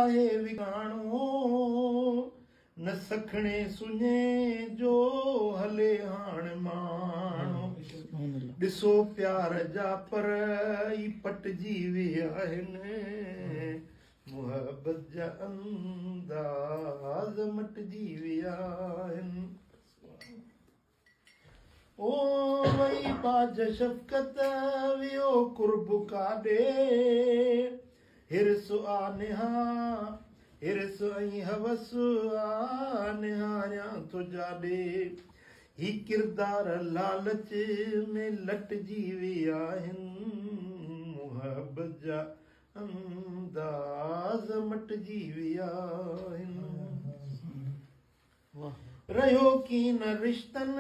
آهي وڪاڻو، نه سکڻي سڃي جو هلي هاڻ ماڻو. ڏسو پيار جا پر ئي پٽجي ويا آهن، محبت جا انداز مٽجي ويا آهن. او وئي ٻاجهه شفقت ويو قرب ڪاڏي، حرص آ نها حرص ۽ هوس آ نهاريان ٿو جاڏي. هي ڪردار لالچ ۾ لٽجي ويا آهن، محبت جا انداز مٽجي ويا آهن. رهيو ڪين رشتن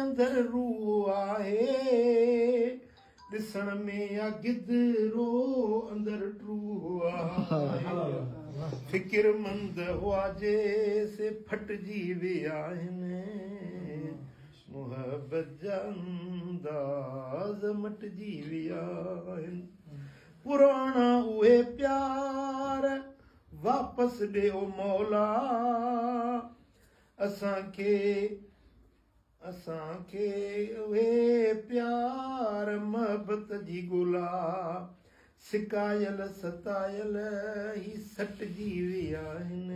اندر روح آهي، ڏسڻ ۾ آ گدرو اندر ٽوهه آهي. فڪرمند هئا جي سي ڦٽجي ويا آهن، محبت جا انداز مٽجي ويا آهن. پراڻا اهي پيار واپس ڏي او مولا اسان کي اسان کي اهي پيار محبت جي ڳولا سڪايل ستايل هي سٽجي ويا آهن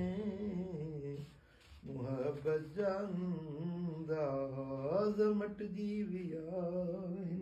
محبت جا انداز مٽجي ويا آهن.